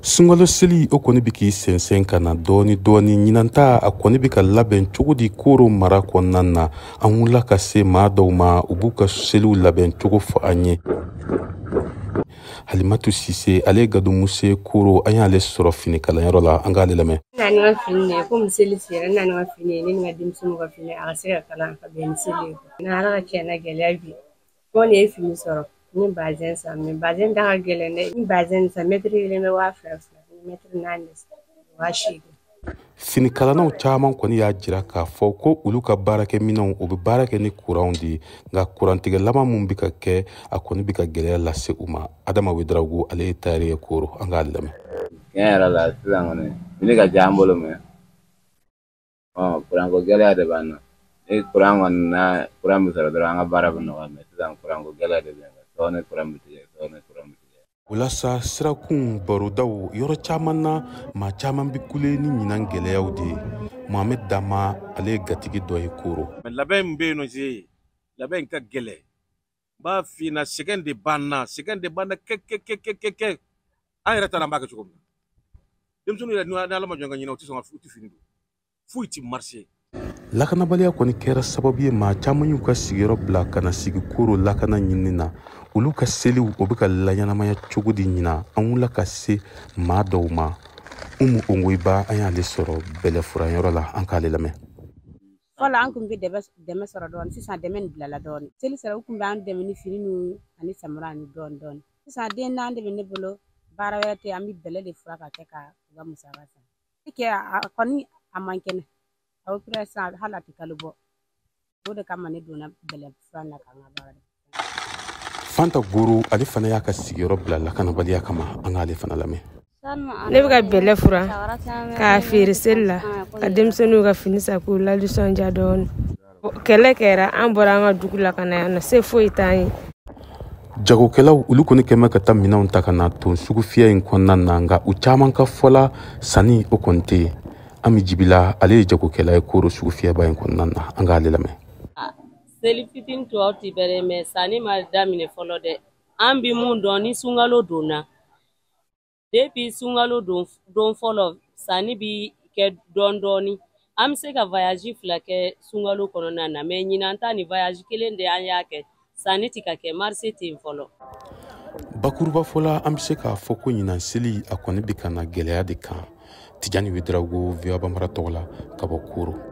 Sunkalo seli o kɔni bɛ k'i sɛnsɛn ka na dɔɔni dɔɔni. Ɲinan ta a kɔni bɛ ka labɛn cogo di Koro mara kɔnɔna na? An wulila ka se maa dɔw ma, u b'u ka seliw labɛn cogo fɔ an ye. Halimatu Sise, ale ye Gadumuse Koro, an y'ale sɔrɔ finikalanyɔrɔ la, an k'ale lamɛn. N nana ni ka fini ye, komi seli sera, n nana ni ka fini ye, ne ni n ka denmisɛnninw ka fini, a ka se ka kalan ka bɛn ni seli ye. N'Ala ka tiɲɛ na gɛlɛya bi, fo ne ye fini sɔrɔ, n ye bazɛn san, mais bazɛn da ka gɛlɛn dɛ. N bazɛn san, mɛtiri kelen bɛ 2000 20, n ye mɛtiri naani de san, 8000. Finikalannaw caman kɔni y'a jira k'a fɔ ko olu ka baarakɛminɛnw, u bɛ baara kɛ ni kuranw de ye, nka kurantigɛ laban min bɛ ka kɛ, a kɔni bɛ ka gɛlɛya lase u ma. Adama Wedarago, ale ye tayɛri ye Koro, an k'a lamɛn. Tiɲɛ yɛrɛ la, sisan kɔni fini ka diya an bolo, mais kuranko gɛlɛya de b'an na. Ni kuran kɔni na, kuran bɛ sɔrɔ dɔrɔn, an ka baara bɛ nɔgɔya, mais sisan kuranko gɛlɛya de bɛ yen. Sɔɔni kuran bɛ tigɛ, sɔɔni kuran bɛ tigɛ. O la sa, sirakun barodaw yɔrɔ caman na, maa caman bɛ kule ni ɲinan gɛlɛyaw de ye. Mohamed Dama, ale ye gatigi dɔ ye Koro. Labɛn min bɛ yen nɔ, se labɛn ka gɛlɛn, n b'a f'i ɲɛna, sɛgɛn de b'an na, sɛgɛn de b'an na kɛ kɛ kɛ kɛ kɛ kɛ. An yɛrɛ taara, an b'a kɛ cogo min na, denmisɛnninw yɛrɛ, ni Ala ma jɔn ka ɲinɛ, u tɛ sɔn ka, u tɛ fini don, foyi ti marcher. Lakanabaliya kɔni kɛra sababu ye, maa caman y'u ka sigiyɔrɔ bila ka na sigi Koro lakana ɲinini na. Olu ka seliw, o bɛ ka laɲɛnamaya cogo di ɲina? An wulila ka se maa dɔw ma. Umu Ongoyiba, an y'ale sɔrɔ bɛlɛfuranyɔrɔ la, an k'ale lamɛn. Fɔlɔ, an kun bɛ dɛmɛ sɔrɔ dɔɔni. Sisan dɛmɛ nin bilala dɔɔni. Seli sera, u kun b'an dɛmɛ ni fini ninnu ani samara ani dɔɔni dɔɔni. Sisan den naani de bɛ ne bolo, baara wɛrɛ tɛ, an bɛ bɛlɛ de fura ka kɛ ka u ka musaka san. Kɛ a kɔni a man kɛnɛ, a bɛ pɛrɛ sisan, hali a tɛ kalo bɔ. O de kama ne donna bɛlɛ fura na ka n ka baara kɛ. Fanta Goro, ale fana y'a ka sigiyɔrɔ bila lakanabaliya kama, an k'ale fana lamɛn. Ne bɛ ka bɛlɛ fura k'a feere seli la, ka denmisɛnninw ka fini san k'u ladisɔndiya dɔɔni. Kɛlɛ kɛra, an bɔra an ka dugu la ka na yan nɔ, se foyi t'an ye. Jagokɛlaw, olu kɔni kɛmɛ ka taa minɛnw ta ka na ton sugu fiyɛ in kɔnɔna na, nka u caman ka fɔla, sanni o kɔni tɛ yen. Ami Jibila, ale ye jagokɛla ye Koro sugu fiyɛba in kɔnɔna na, an k'ale lamɛn. Seli fitini tɔw ti bɛrɛ, mais sanni ma daminɛ fɔlɔ dɛ. An bi mun dɔn, ni sunkalo donna, depuis sunkalo don don fɔlɔ, sanni bi kɛ dɔɔni dɔɔni. An bɛ se ka voyage fila kɛ sunkalo kɔnɔna na, mais ɲinan ta ni voyage kelen de an y'a kɛ. Sanni ti ka kɛ, marché tɛ yen fɔlɔ. Bakuruba fɔla, an bɛ se k'a fɔ ko ɲinan seli a kɔni bɛ ka na gɛlɛya de kan. Tijani Wedarago, VOA Bambara tɔgɔ la, ka bɔ Koro.